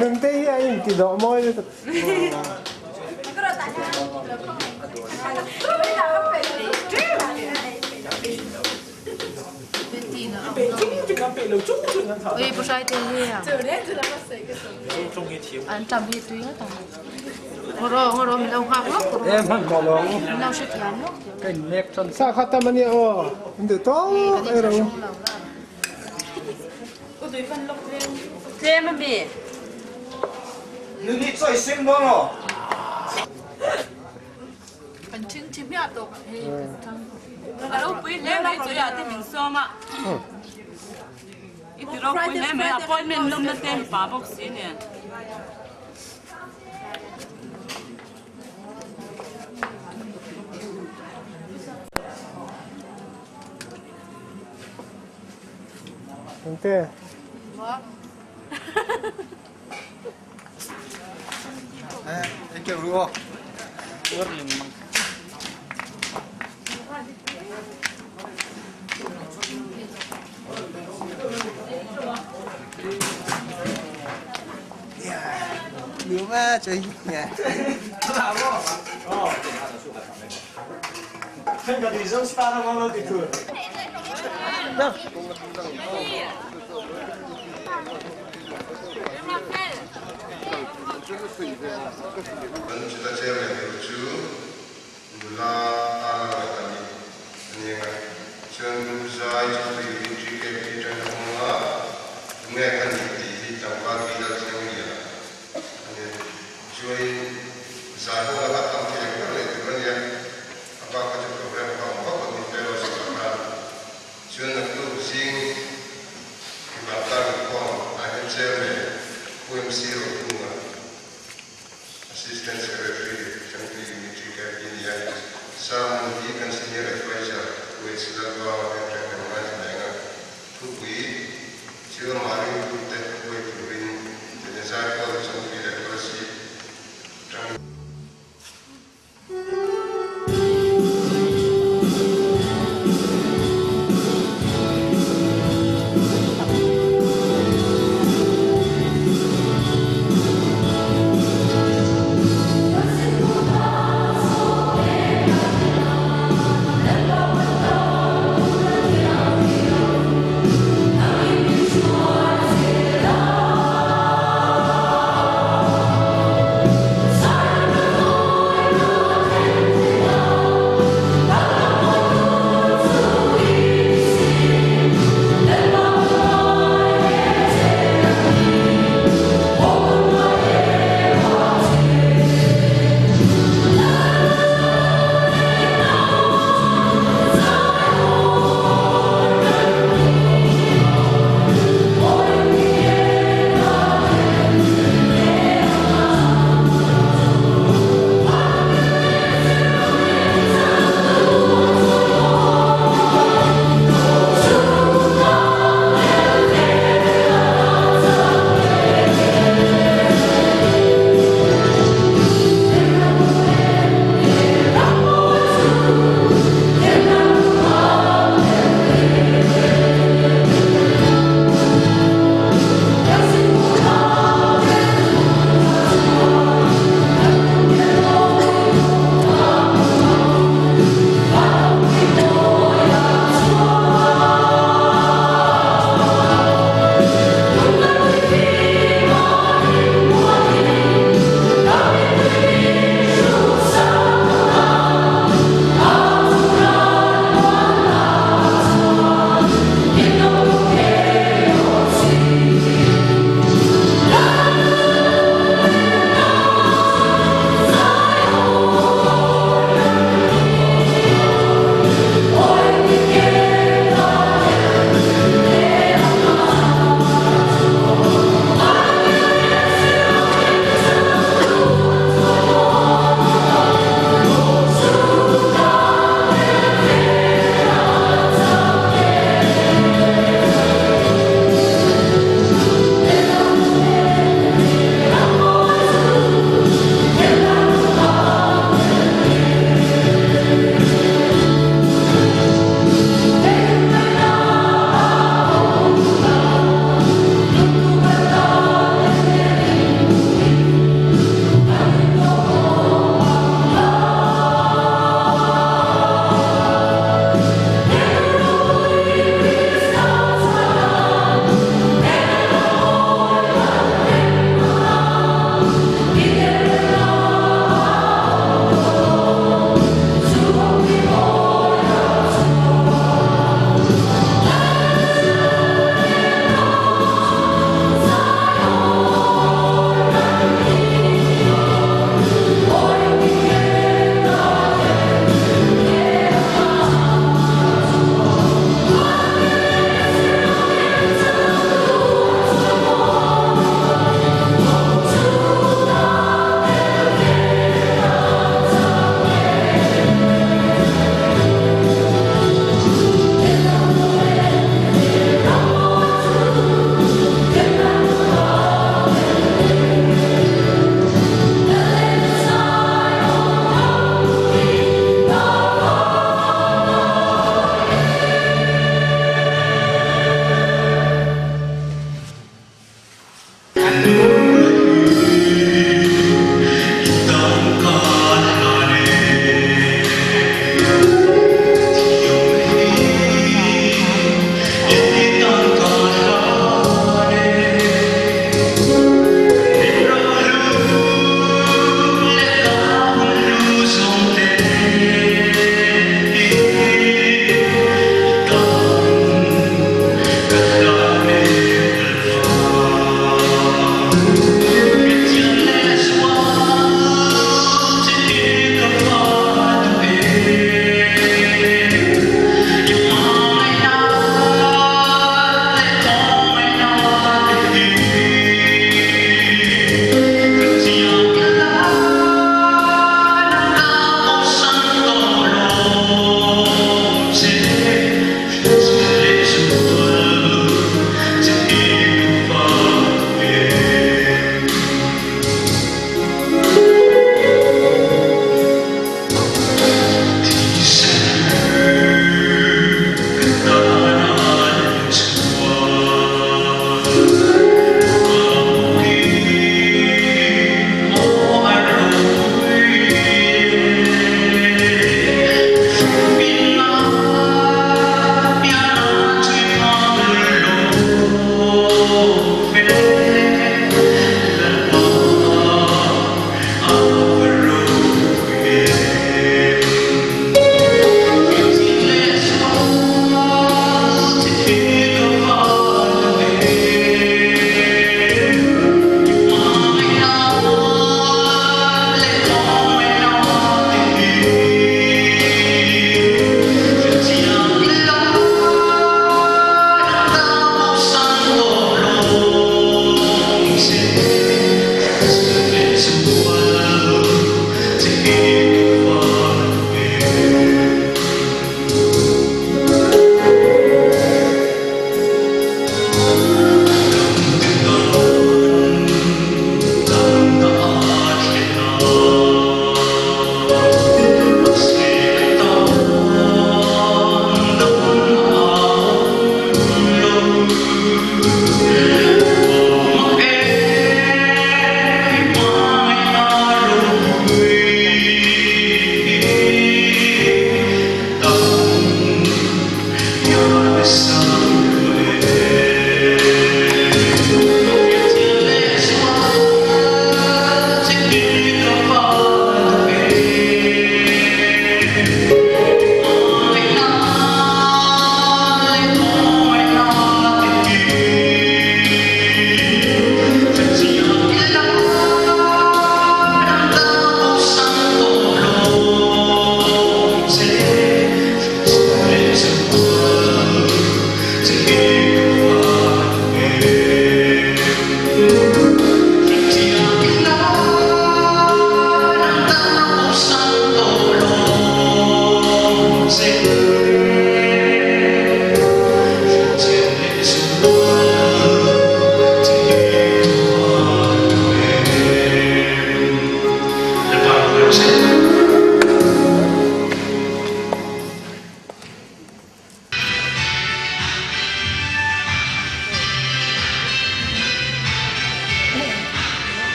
Nunte hi a inti dawh mawi lutuk. Ui pu hrai te hi a. An tam hi tui ngawt ang. Ngawro ngawro min lo nghak lawk tur. Em hman mawh lo. Min lo hrethiam lawk tur. Ka in nek tan. Sa kha tam ania aw. In duh tawk ei ro. Tlem ami. Nuni chawi seng dawn aw. Kan thing thi hmiah tawk hei kan thang. A ropui hle mai chu ah te min sawm a. I ti ropui hle mai appointment lawmna te mipa bawk si nen. Nunte. Kan chuta chairman tur chu nula Tala Rawt a ni a ni ang a, chuan group zai chawpui GKP tan a hmang a, tunge ka nih tih hi tlangval pi lal thleng nia a ni a, chuanin zai ho laka tam thei ang ber leh tur a nia, a bak kha chu program kha awm vak lo ni fellowship ah khan chuan naktuk zing Vantlang inkhawm ah hian Chairman Pu MC Rokunga, Assistant Secretary Changtui Unit GKP nia Sermon hi kan Senior Adviser Pu HC Lalbuanga ten ṭhahnem ngaithla leh anga thupui chu amah ringtute huai turin tene zaipawl Changtui leh Kolasib ṭang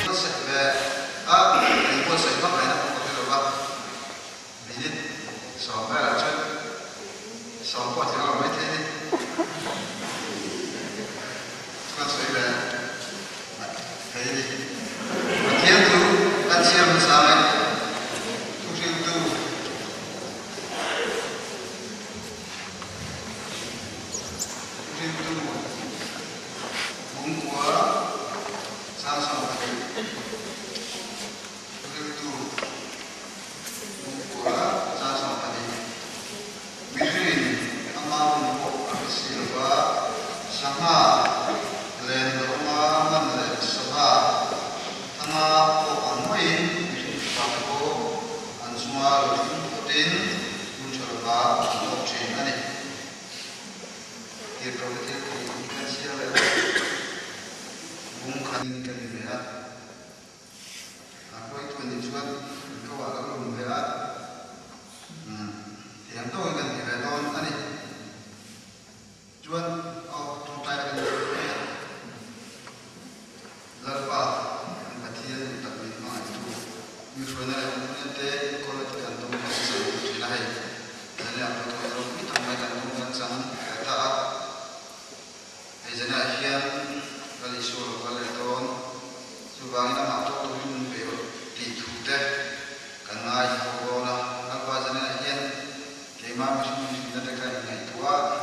Buatsaih ve a, in buatsaih vak ngaihna pawh ka hre lo va, minute sawm velah chuan sawm pawh a tling lo maithei ni. Chuan sawi ve thei a ni. Pathian chu kan chhiar hmasa nge thuhriltu. Thuhriltu Bungkua 12. Thuhriltu Bungkua 12. Mihringin ama hun pawh a hre si lo va, sangha len lohna man leh sava thanga pawh ang maiin mihring fapa te pawh an chunga lo thlung phawtin hun tha lova an tawk thin a ni. Tirhkoh thil thei hi kan chhiar leh a, bung khat in kan ni ve a, a hruaitu nih chuan kan ko ah lo lum ve a, thiam tawkin kan ti ve dawn a ni. Chuan aw tawngtai kan ni ve mai a, Lalpa kan Pathian duh tak min hmangaihtu, mi hruaina leh awmpuina te enkawl a ti kan dawng kan chang thin a hei. Zaniah pawh thawi ropui tak mai kan dawng kan chang leh ta a. Hei zaniah hian Lal Isua lo kal leh dawn. Chuvangin amah tawk turin min pe rawh tih thu te kan ngai ho dawn a. Lalpa zaniah hian keimah mihring mihrinna te ka inngaihtuah a.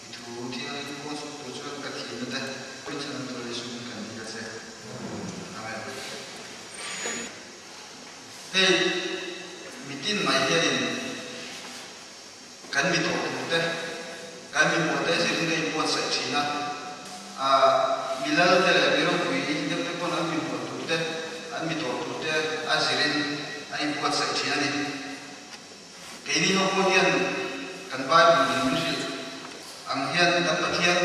I thu thianghlim pawn suk tur chuan ka thihna te pawichan tur i sum kan ni a che. Amen. Hei mitin mai hianin kan mi tawh tur te, kan mi hmuh te zirin ka inbuatsaih thin a. Ah, mi lal te leh mi ropui deuh te pawn an mi hmuh tur te, an mi tawh tur te a zirin an inbuatsaih thin a ni. Keini ho pawh hian kan Bible in min hrilh ang hian kan Pathian,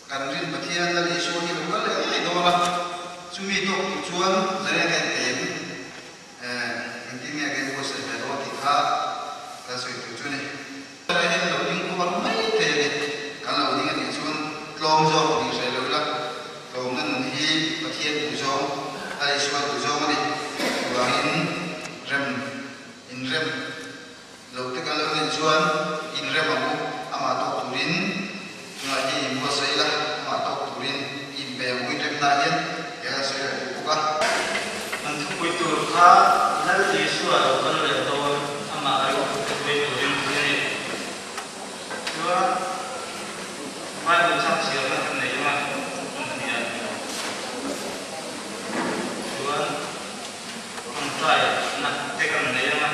kan rin Pathian Lal Isua hi lo kal leh ngei dawn a, chumi tawk tur chuan zariah ka inpeih engtin nge ka inbuatsaih ve dawn tih kha kan sawi tur chu a ni. Zariah hian lo ding khuar mai thei a ni, kan lo ding a nih chuan tlawm zawk nih hreh lo ila, tlawmna nun hi Pathian duhzawng, Lal Isua duhzawng a ni. Chuvangin rem inrem lo te kan lo nih chuan inrem ang u, amah tawk turin tunah hi. hnenah hian eng a sawi leh duh bawk a. Kan thupui tur kha Lal Isua lo kal leh dawn amah a ringtute hruai turin tih a ni. Chuan Bible chang chhiarna kan nei ang a, kan hria. Chuan tawngtai na te kan nei ang a,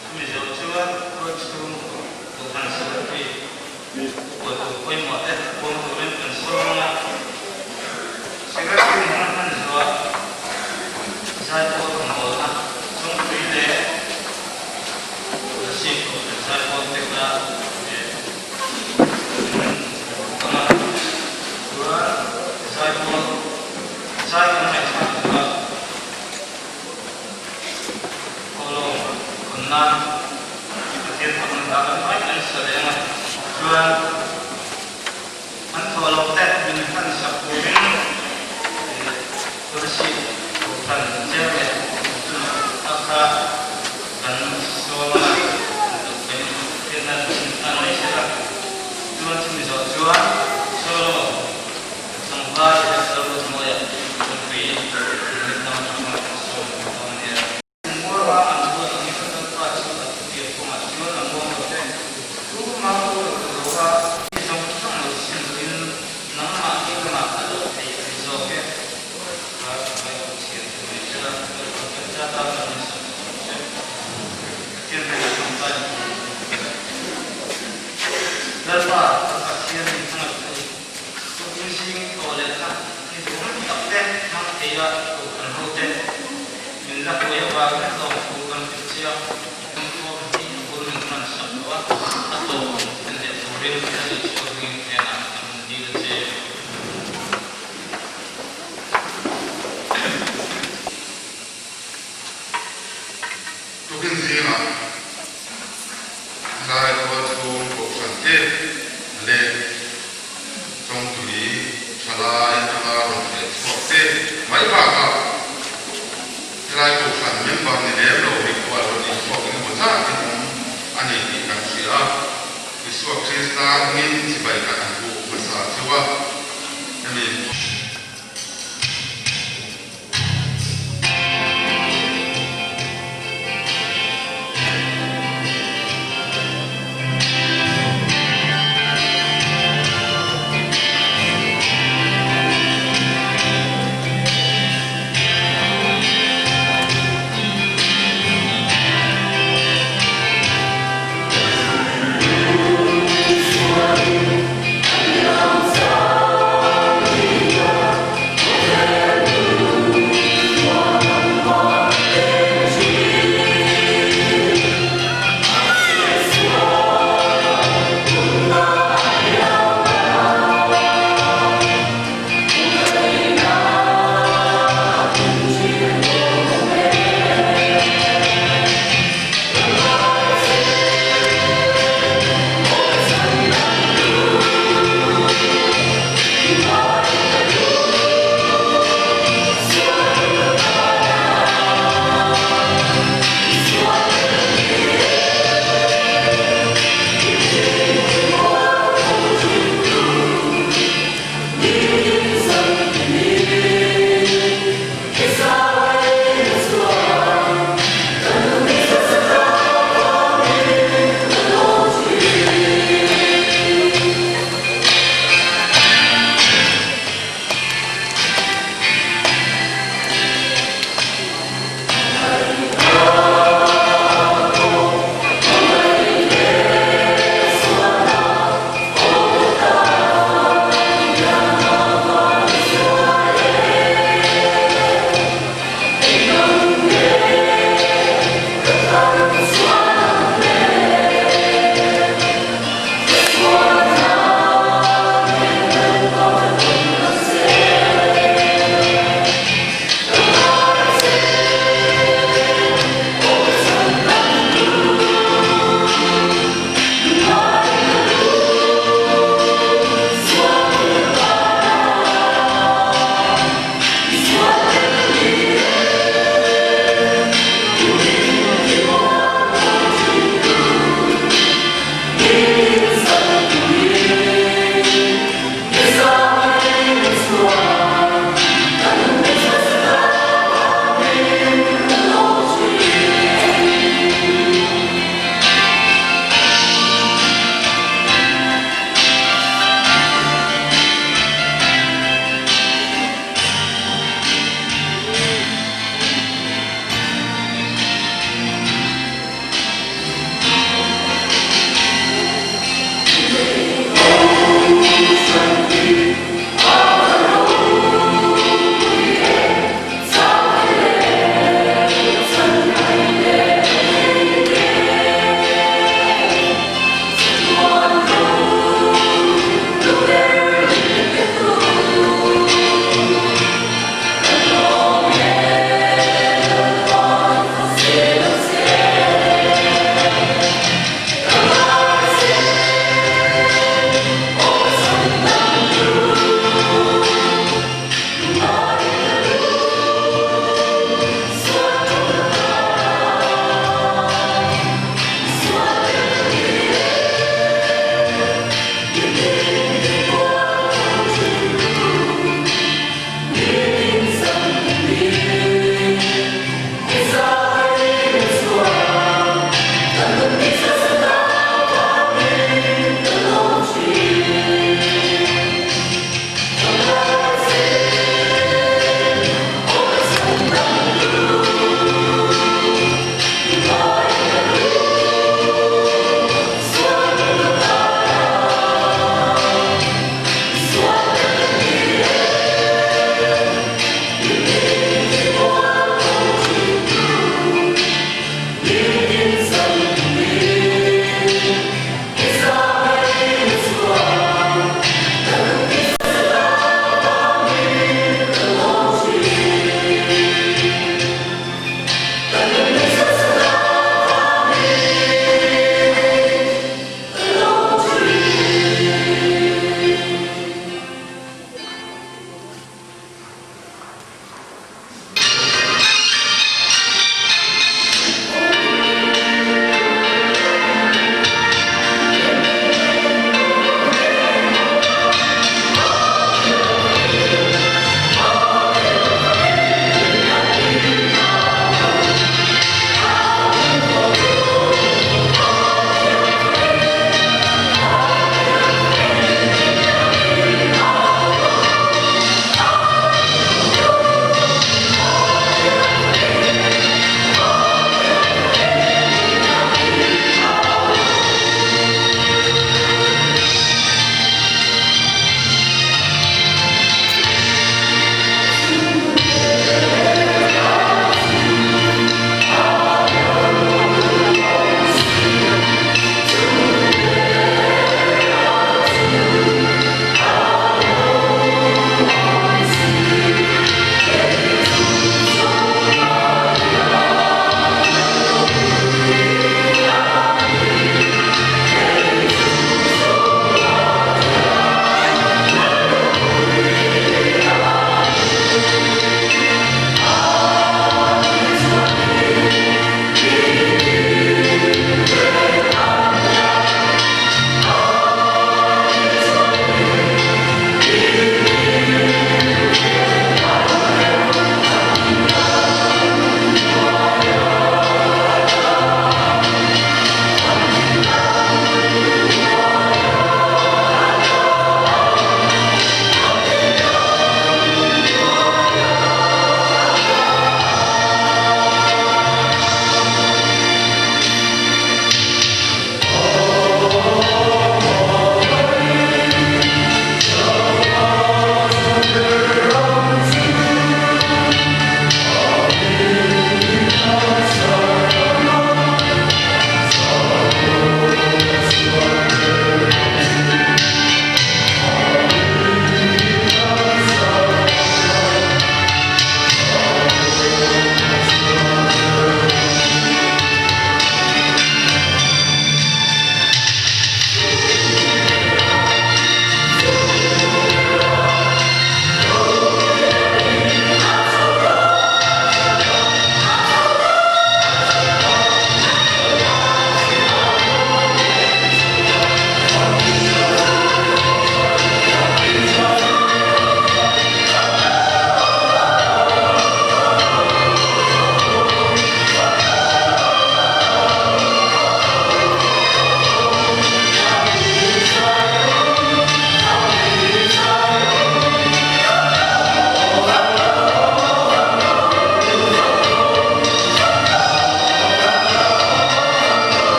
chumi zawh chuan khawi chhung Kohhran Secretary upa tur pawimawh te puang turin kan sawm ang a. Secretary hmang hman zuah zaipawl rawngbawlna chungpui leh Lasik Kohhran zaipawl te kha kan buk ang a. Chuan zaipawl zai kan ngaihthlak zuah Kawlawm hawn nan Pathian fakna hla kan vai kan sa leh ang a. Chuan an thawh loh te min hman sak turin Tulsi Kohhran cher leh a kha kan sawm a, kan an nei sek a. Chuan chumi zawh chuan solo tlangval leh Lalruatmawia nupui mit dang atanga kan sawm dawn a nia. Muala an buat ang in Lalpa chu a thutiam kawngah chuan a muang lo ve. Tu mau lo ta lo a, mi zawng zawng lo sim loin nangmah hi lamah a lo thei a ni zawk e. Kha Bible chhiar chu mai sela, Lalpa kan chat a, kan insawn chhuak che. Pathian hnenah tawngtai tur Lalpa kan Pathian min hmangaih a ni. Tukin zing tawh leh kha ni duhawm tak te hmang thei a kohhran ho te min la huai avangin tlawm thu kan hrilh che a, kan khawm hi a bul min hman sak lo a, a tawp min thlen leh turin ka ni chhuak ring hnenah kan dil a che. Tukin zingah Helai khua chhung kohhran te leh Chawngtui thalai atanga rawn hleh chhuak te mai bakah helai kohhran member ni lem lo mikhual rawn inchhuak engemaw zat in awm a ni tih kan hria a. Isua Krista hmingin chibai kan han buk hmasa cheu a, hemi.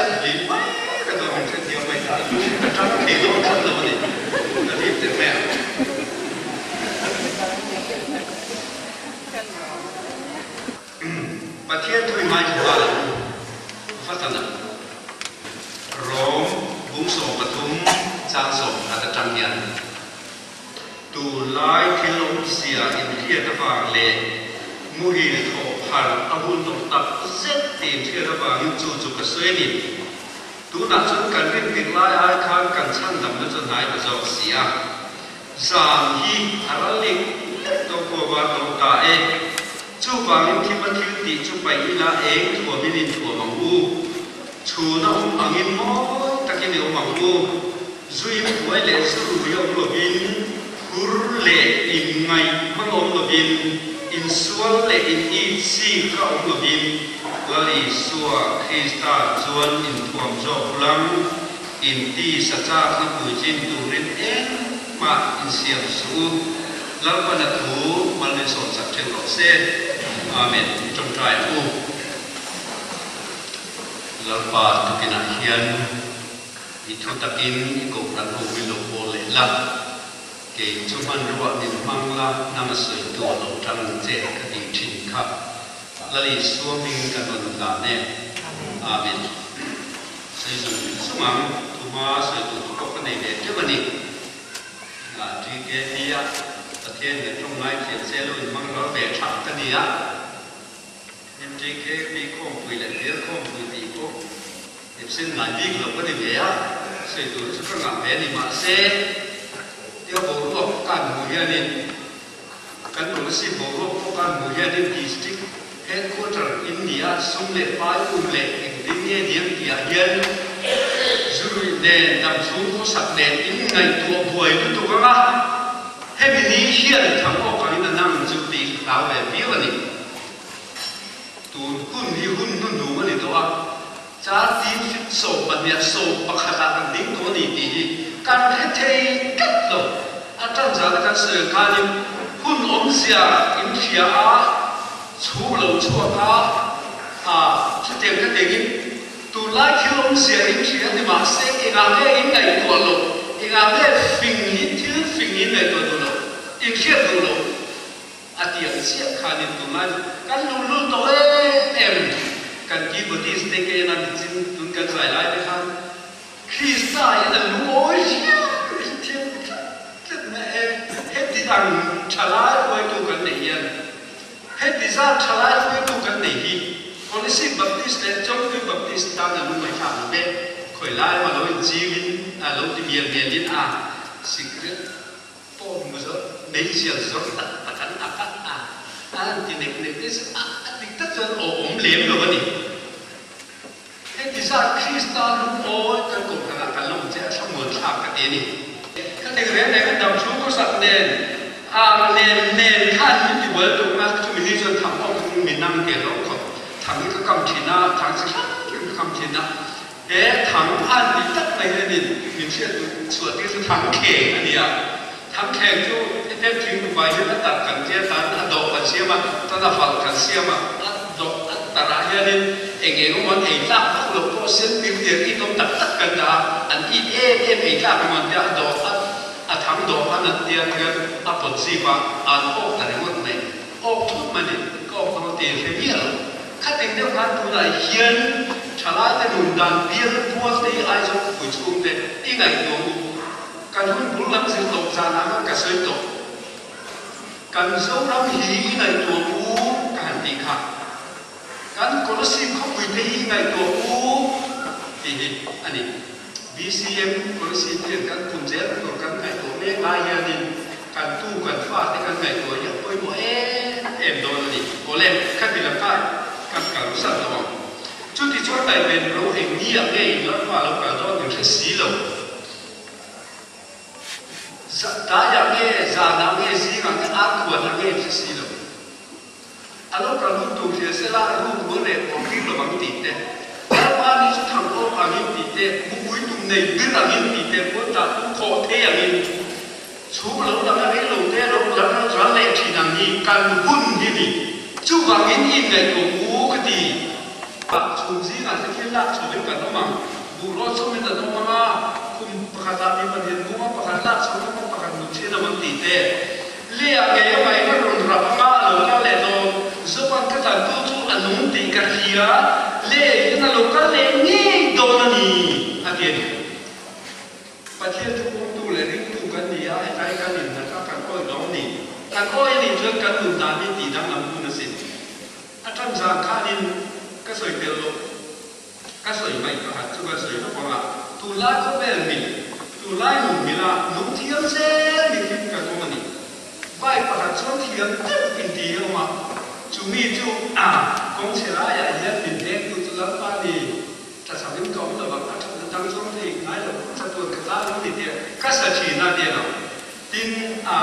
Hlip mai ka duh min hrethiam mai ta chu ka tang thei dawn tlat lo a ni. Ka hlip teh mai ang. Pathian thu i ngaithla nghal ang u. Vatana Rom bung 13 chang 10 atang hian Tunlai thil awmzia inhriat avang leh muhil thawh phar a hun tawh tak zet tih inhriat avangin chu chu ka sawi a ni. Tunah chuan kan rin tirh lai ai khan kan chhandamna chu hnai ta zawk si a. Zan hi a ral lek lek tawh pawh var tawh ta e. Chuvangin thima thil tih chu paih ila eng thuamin inthuam ang u. Chhun a awm angin mawi takin i awm ang u. Zuin buai leh zurui awm lovin, hur leh inngaih hmang awm lovin, insual leh in-it-sik a awm lovin, Lal Isua Krista chuan inthuam zawk ulang, inti sa chakna puitlin turin engmah insiam suh u. Lalpana thu mal min sawn chak theuh rawh se. Amen. I tawngtai ang u. Lalpa tukinah hian. I thu takin i kohhran ho hi lo pawl leh la, kei chu hmanruah min hmang la, nang a sawitu a lo tang che ka tih thin kha. Lal Isua hming kan rawn hlan e. Amen. Sawi zung zung ang, thuma sawitu te pawh ka nei ve teuh a ni. TKP a Pathian kan tawng ngai thiam che lo inhmang ral ve thak ka ni a. MJKP khawmpui leh Bial khawmpui tih pawh ipsen ngai bik lo ka ni ve a, sawi tur chu ka ngah ve a ni. Mahse, tia boruak kan hmuh hianin, kan policy boruak pawh kan hmuh hianin District Headquarter in ni a, sum leh pai um leh engtin nge diam tihah hian zuruih nen, damchhung khawsak nen in ngaihtuah buai lutuk ang a, hemi ni hian thang awk angin a nang chu tih ka hlau ve viau a ni. Tun hun hi hun hnuhnung a ni tawh a, Chartin fit 12 11 ah kan ding tawh a ni tih hi kan hre thei tlat lo. A tan zana kan sawi khanin hun awmzia in hria a, chhuk lo chhuak a, ah chutiang kha tengin tunlai thil awmzia in hria ni mahse engah nge in ngaihtuah loh, engah nge fing hi thil fing in ngaihtuah duh loh, in hriat duh loh. A ti ang chiah khanin tunlai chu kan luhlul tawh em em. Kan keyboardist te ke ena nichin tun kan zai lai te khan Krista in a lungawi hiam thiam tlat tlat mai e. Heti ang thalai hruaitu kan neih hian heti zat thalai hruaitu kan neih hi Kolasib Baptist leh Chawngtui Baptist tan a lungngaihthlak lo ve. Khawi lai emaw lo inchingin a lo ti mial mialin a sikret Pawh hmu zawr, meizial zawr tak tak an ak a, a an ti nek nek te chu a a dik tak chuan awm lem lo a ni. Heti zat Krista lungawi kan kohhran ah kan la awm che a thlamuan thlak ka ti a ni. Ka tek reng reng a dam chhung khawsak nen ar nen nen khan min ti bual tuk a, chumi ni chuan thang awk min nang te lo khawp. Thang hi ka kam thin a, thang chi hrang hrang ka kam thin a. He thang an tih tak mai hianin min hriat duh chhuah tir chu thangkheng a ni a. Thangkheng chu hetiang thing nupa hian a tarh kan tia tan a dawh kan siam a, tan a valh kan siam a, a dawh a tarh ah hianin eng eng emaw an ei tlak vak loh pawh sen tir tir it awm tak tak kan dah a, an it em em ei tlak emaw an tia a dawh a a thang dawh khan an tia khian a pawt zip a, an awk ta ringawt mai. Awk thut mai ni, ka awk dawn ti hre miah lo. Khatin deuh khan tunah hian thalaite nun dan bial pual te hi Aizawl khawpui chhung te i ngaihtuah u. Kan hun bul lam zir tawh zanah khan ka sawi tawh. Kan Zoram hi i ngaihtuah u ka han tih kha. Kan Kolasib khawpui te hi i ngaihtuah u tih hi a ni. BCM Kolasib hian kan kum zel tur kan ngaihtuah mek lai hianin kan tu kan fate kan ngaihtuah hi a pawimawh em em dawn a ni. Awle, khati lakah kan kal zat lo ang. Chuti chuan ngaihven ro eng ni ah nge in lalpa lo kal dawn min hre si lo. Tlaiah nge, zanah nge, zingah nge, arkhuanah nge in hre si lo. A lo kal hun tur hria se la, ruk rual leh pawh hring lo ang tih te, Lalpa ni chu thang awk angin tih te, mupui tum nei bir angin tih te, puan tah tum khawh thei angin, chhung lo lang a rei lo te lo ral ral leh thin ang hi kan hun hi ni. Chuvangin i inngaihtuah u ka ti. Chhum zingah te thil lak chho in kan awm ang. Buhraw chhum in an awm ang a, kum pakhatah mi pahnih an bung a, pakhat lak chho in a pakhat nut thin a rawn ti te. Lei-ah ngei a mai ka rawn rap ang a, a lo kal leh dawn. Zopan ka tlantu chu a nung tih ka hria, lei hian a lo kal leh ngei dawn a ni, a ti a ni. Pathian thu pawmtu leh ringtu kan ni a, hetlai kan inhlat a, kan awi dawng ni. Kan awi a nih chuan kan nun dan hi tih danglam hun a sin. A ṭan zan khanin ka sawi tel lo. Ka sawi mai pakhat chu ka sawi lawk ang a, tunlai khawvel mil, tunlai nun mila nung thiam zel mihring kan awm a ni. Bike pakhat chuan thiam deuh inti hi a awm a, chumi chu a kawng chhe laiah hian min vengtu chu Lalpa ni, tla chhakin ka awm lo vang, a ṭhatna dang zawng thei ngai lo, tla tuan ka tla lo ni tia ka sa ṭhin a tia lo. Tin, a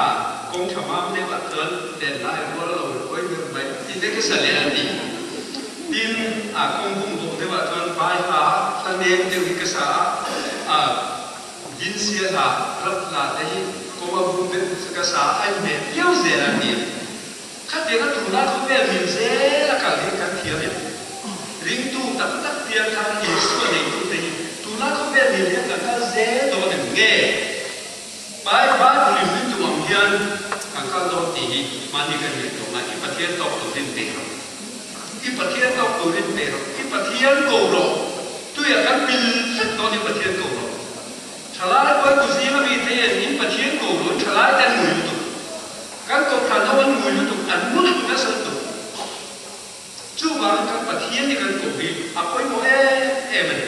kawng tha mam deuh ah chuan len lai rual lo hawi ber mai ti te ka sa leh a ti. Tin, a kawng bung bawk deuh ah chuan vai hla hla nem deuh hi ka sa a, a Vinsia hla, rap hla te hi kawng a bung deuh chu ka sa a, a inhmeh viau zel a ti. Khatianga tunlai khawvel min zel a kal hi kan thiam em? Ringtu tak tak piang khan Isua neitute hi tunlai khawvel min hian kan kal zel dawn em nge? Bible in min duh ang hian kan kal dawn tih hi mahni kan ngaihtuah ngai. I Pathian tawk turin pe rawh. I Pathian tawk turin pe rawh. I Pathian ko rawh. Tuiah kan pil vek dawn i Pathian ko rawh. Thalai pawi ku zinga mi te hian in Pathian ko rawh thalai te an ngui lutuk. Kan kohhran ho an ngui lutuk, an ngui nasa lutuk. Chuvangin kan Pathian hi kan koh hi a pawimawh em em a ni.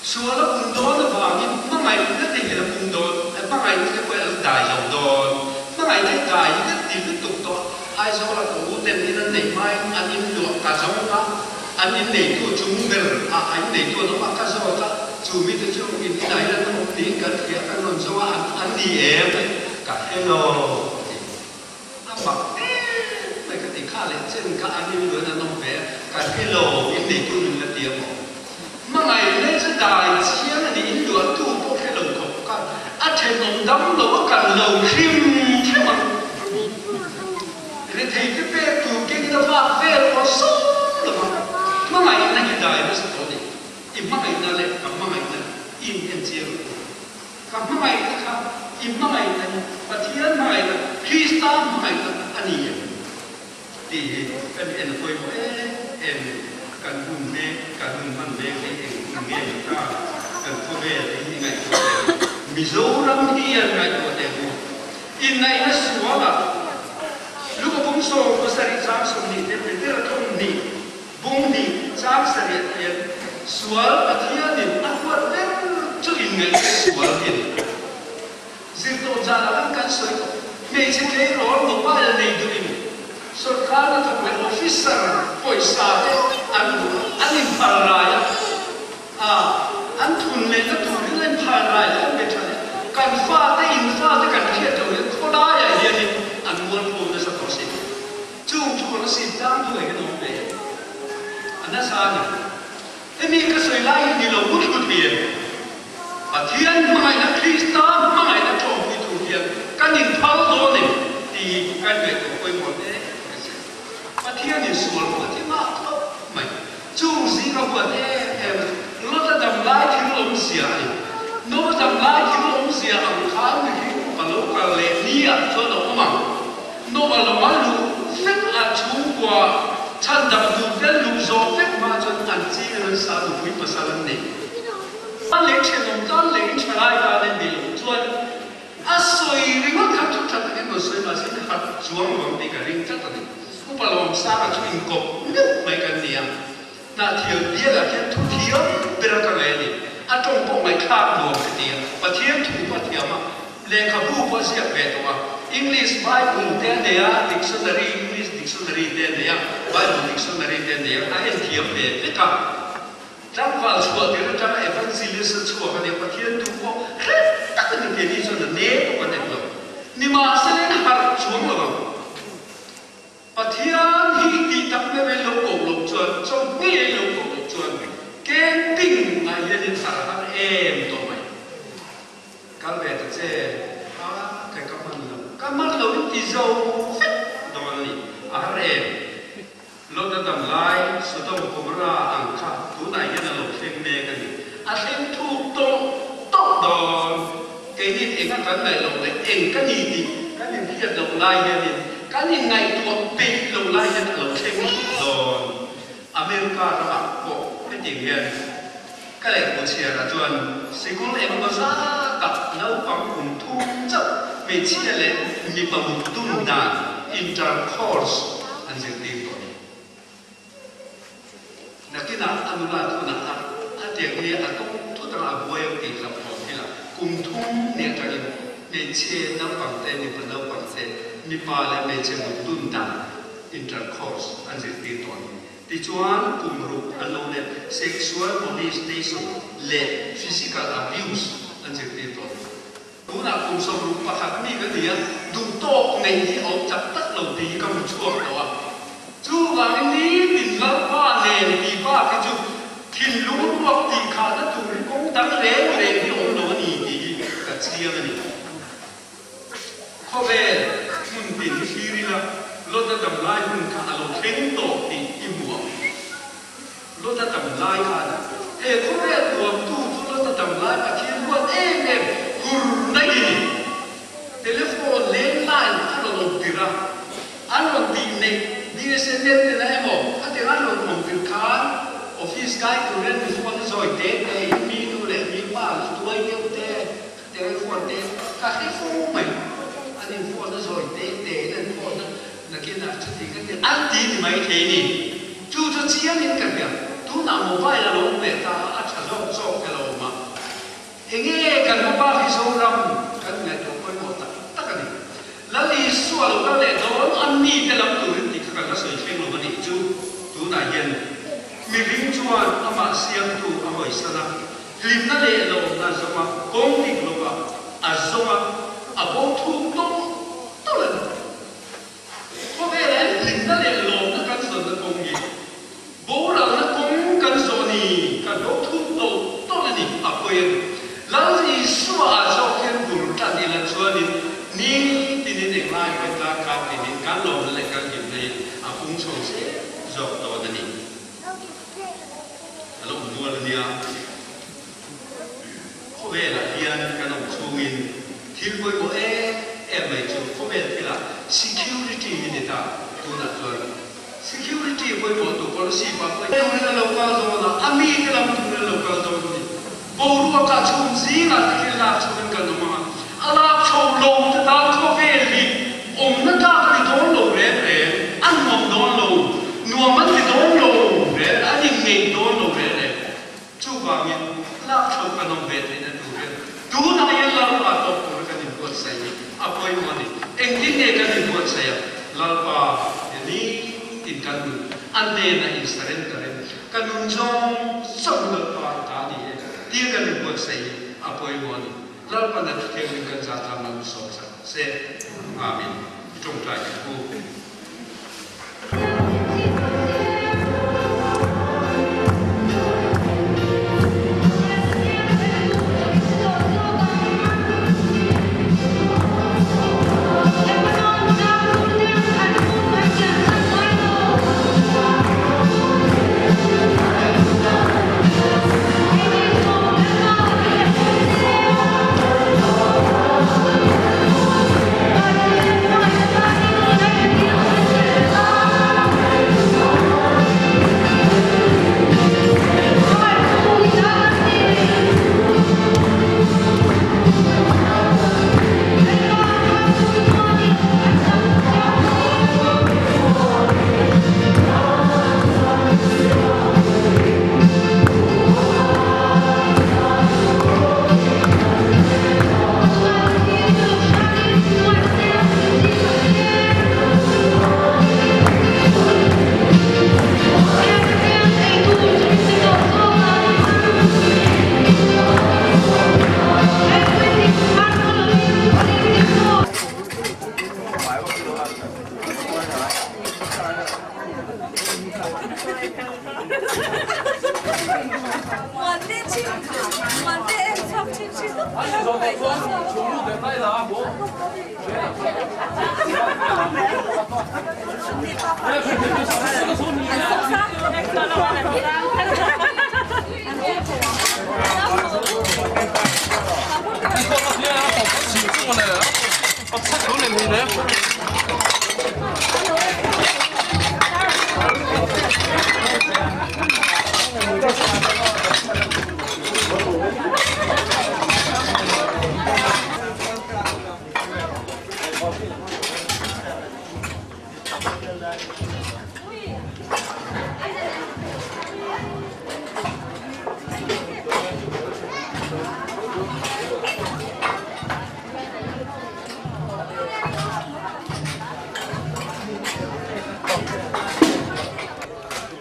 Sual a pung dawn avangin hmangaihna te hian a pung dawn, hmangaihna te pawhin a lo dai zo dawn. Hmangaihna hi dai hi kan ti lutuk tawh. Aizawla ka u ten in an neih hmain an in luah ka zawng a, an in neitu chung ber ah a in neitu an awm a, ka zawt a, chu mite chu in inah hian an awm niin kan hria, kan rawn zawng a, an ni em? Ka hre lo a ti. A mak em mai ka ti, kha leh chen kha an in luan an awm ve a, ka hre lo in neitu min la ti a maw? Hmangaihna chu dai chiang a ni, in luahtu pawh hre lo khawp khan a thenawm dam lo a kan lo hrim hrim ang. Rethei te pek tur kengin a vak vel pawh sawm lo vang. Hmangaihna hi dai nasa tawh a ni, i hmangaihna leh ka hmangaihna i in en chiang lo tur. Ka hmangaihna kha i hmangaihna hi Pathian hmangaihna, Krista hmangaihna a ni em? Tih hi kan en pawimawh em em ni. Kan hun mek, kan hun hman mek hi eng hun nge ni ta? Kan khawvel hi i ngaihtuah teh u. Mizoram hi an ngaihtuah teh u. Innaihna suala Luka bung 70 chang 20 te Petera thawmhnih Bung hnih chang sarih hian sual Pathianin a huat ber chu inngaihna sual hi a ni. Zirtawp zanah khan kan sawi tawh. Hmeichhe tleirawl mobile nei duhin sawrkar hnathawk leh officer pawisa te an duh a, an inphal rai a, a an thun lehna turin an inphal rai leh an be tha leh. Kan fate in fate kan hriat loh hian khawlaiah hianin an mualpho nasa tawh si. Chung chu ka sim tlang duh hian awm ve a nasa a ni. Hemi ka sawi lai hi ni lo hut hut hian Pathian hmangaihna Krista hmangaihna tawngpui tur hian kan inphal dawn em tih kan ngaihtuah pawimawh hle ka si. Pathianin sual pawh a ti mah khawp mai. Chung zinga huat em em a Lota dam lai thil awmzia a ni. Noa dam lai thil awmzia ang khan mihring upa lo kal leh ni ah chuan a awm ang. Noa lama luh vek a chhungkua chhan dam duh te luh zawh vek hma chuan an ching in an sa nupui pasal an nei. A lei thenawm tan leh in thalai tan en ni loh chuan a sawi ringawt kha thu tha takin rawn sawi mahse in harh chuang lo ang tih ka ring tlat a ni. Upa Lawmsanga chu inkawp meuh mai kan ni a. Hnahthial bialah khian thu thiam ber a ka ngaih a ni. A tawng pawh ngaihthlak nuam ka ti a, Pathian thu pawh a thiam a, lehkhabu pawh a ziak ve tawh a, English Bible te a nei a, dictionary, English dictionary te a nei a, Bible dictionary te a nei a, a en thiam ve vek a. Tlangval chhuah tir atanga evangelist a chhuak a nia, Pathian thu pawh hrep tak a ni keini chuan a ne pawh kan en lo. Nimahsela in harh chuang lo ang. Pathian hi tih tak meuh in lo koh loh chuan, chawhmeh in lo koh loh chuan camping ah hian in har har em tawh mai. Kal ve ta che, ha kai ka hman lo, ka hman lo in ti zo vek dawn a ni, a har em. Lawt a dam lai Sodom. Sodom Gomorra ang kha tunah hian a lo thleng mek a ni. A thleng thuk tawh tawh dawn. Keinin eng a kan ngaih loh leh eng ka ni tih kan inhriat loh lai hianin kan inngaihtuah peih loh lai hian a lo thleng dawn. America ramah pawh hetiang hian ka lehkhabu chhiarah chuan sikul engemaw zat naupang kum thum chauh hmeichhia leh mipa mut dun dan intercourse an zirtir tawh a ni. Nakinah a nula thunah a a tiang hi a tawng thut anga a buai ang tih hlauhawm hi lah kum thum ni atangin hmeichhe naupang te mipa naupang te mipa leh hmeichhe mut dun dan intercourse an zirtir tawh a ni. Tichuan kum ruk an lo let sexual molestation leh physical abuse an zirtir tawh a ni. Tunah kum 61 mi ka ni a, duhtawk neih hi a awm chak tak lo tih hi ka hmu chhuak tawh a. Chuvangin nitin Lalpa nen tih bak hi chu thinlung ruak tih khahna tur hi kawng dang reng reng hi a awm lo a ni tih hi ka chiang a ni. Khawvel hmun tin hi thlir ila Lota damlai hun kha a lo thleng tawh tih i hmu ang. Lota damlai khan he khawvel tuamtu chu Lota damlai Pathian ruat em em hur daih a ni. Telephone landline a rawn awm tirh a, an rawn tih neih BSNL te na emaw a tiang an rawn awm tirh khan office kai tur hian mi phone a zawi te te in mi nu leh mi pa lu tuai deuh te khatiang an phone te ka hre fo mai. An in phone a zawi te te in an phone a Nakinah chuti ka ti an ti ni mai thei ni. Chu chu chiangin ka hria. Tunah mobile a lo awm leh ta a, a tha zawk zawk te lo awm a. Enge kan hma bak hi Zoram kan ngaihtuah pawimawh tak tak a ni. Lal Isua lo kal leh dawn a mi te lam turin tih kha kan la sawi thleng lo a nih chu. Tunah hian mihring chuan amah siamtu a hawisan a, hlimna leh lawmna zawnga kawng dik lova a zawnga a bo thuk tawlh tawlh a ni. Khawvel ah hlimna leh lawmna kan zawnna kawng hi boralna kawng kan zawh ni kan lo thuk tawlh tawlh a ni, a pawi a ni. Lal Isua ah zawk hian bul tan ila chuanin nitinin englai pawhin darkar tinin kan lawmna leh kan hlimna hi a pung chho zel zawk dawn a ni. A lo awm nual a nia. Khawvelah hian kan awm chhungin thil pawimawh em em mai chu khawvel thilah security hi ni ta. Tunah chuan security pawimawh tu policy pa pawh turin a lo kal dawn a, a mite lam turin a lo kal dawn a ni. Boruak ah chhum zingah te khi lak chhoin kan awm ang a, a lak chho lo te tan khawvel hi awmna tlak a ni dawn lo reng reng, a nuam dawn lo, nuam an ti dawn lo reng, an inngeih dawn lo reng reng. Chuvangin, lak chho kan awm ve theihna tur hian tunah hian Lalpa tawk tura kan inbuatsaih hi a pawimawh a ni. Engtin nge kan inbuatsaih a? Lalpa he nitin kan nun a hnena in surrender in ka nun zawng zawng Lalpa i ta a ni e tia kan inbuatsaih hi a pawimawh a ni. Lalpa na thuthleng in kan za tlang lo sawm sak se. Amen. I tawngtai kan pu.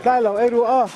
Tlai lo ei ru aw.